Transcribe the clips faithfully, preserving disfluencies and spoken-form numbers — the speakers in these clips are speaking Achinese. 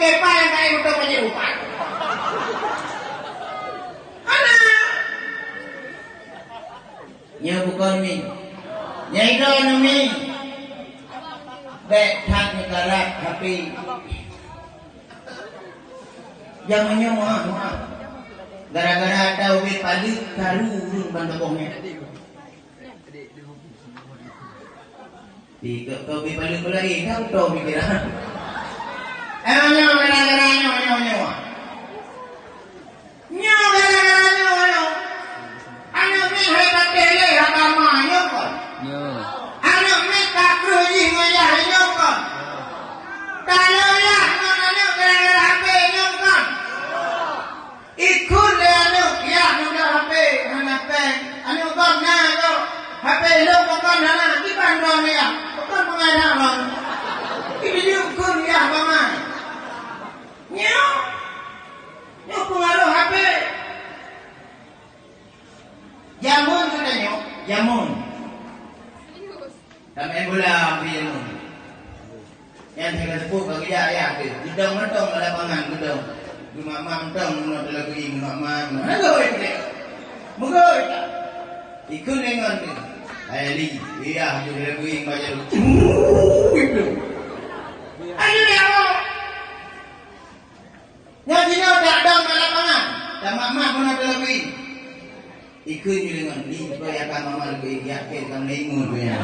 Siapa nyang ka moto Pajero? Hana. Nyoe bukon mi. Nyang igoe nyoe mi. Bèk that neukarat H P. Nyang meunyoe moah, moah. Gara-gara ata ubit paleuk karu ureueng ban saboh nyan. Di ke, ke ubit paleuk peulari, dah beutôi pikiran. Eh, nyoe gara-gara nyoe, nyoe, nyoe. Nyoe gara-gara nyoe, nyoe. Aneuk miet hai patéh lé agama nyoe kon. Nyoe. Aneuk miet ka kreueh jih ngon yah nyoe kon. Taloe yah ngon aneuk gara-gara H P nyoe kon. Ikheun lé aneuk yah ngon H P hana péng. Aneuk gob na gob. H P lôn pakon hana, kiban droe yah. Pakon peungajaran. Kiban jeuet kheun yah bangai. Nyoe. Nyoe peungaroh H P. Jameun geutanyoe, jameun. Tamèe bola bri jameun. Nyan sigoe seupôt ka geujak ayah teuh. Geudong mantong lam lapangan, geudong. Geumak-mak mantong, meunoe teulagui, geumak-mak, meunoe. Hana geuh ikheun. Meugeue ikheun. Ikheun lé ngon teuh. Hai Li, iyah teuh teulagui, baca lu. Cuu, gitu. Ayo, ya Allah. Nyan jinoe dak dong lam lapangan, tamat-mat guna teulabui. Ikheun jih deungon, "Di, beuka ya ka mama leubeh yakin kamoe ingat tu nyan."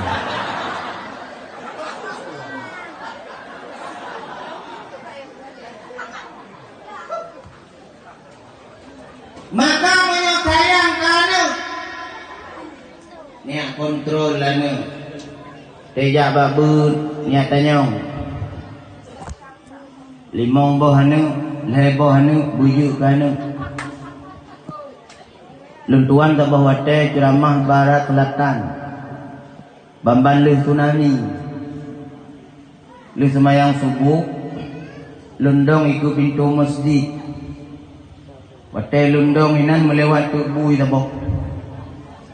Maka meunyoe sayang keu aneuk, nyak kontrol aneuk. Teuh jak bak beuet, nyak tanyong. Limong boh aneuk, lhèe boh aneuk, beujeuet keu aneuk. Lôn tuan saboh watèe ceuramah barat seulatan, ban-ban lheueh tsunami. Lheueh seumayang suboh, lôn dong ikeue pintoe meuseujid. Watèe lôn dong inan meulewat teuk bui saboh.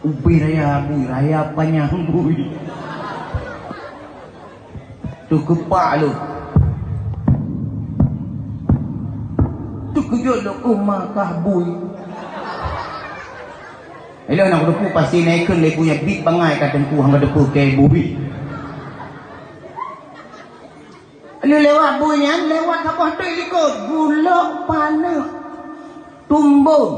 Ubé raya bui, raya panyang bui. Teukeupak lôn. Teukeujot lôn, "Oh, ma kah bui." Ilôn na kuteupeu pasti na ikheun lé bui nyan bit bangai ka teungku hana teupeu keu bui. Lheueh lewat bui nyan, lewat saboh teuk likot, gulok paneuk tumbon.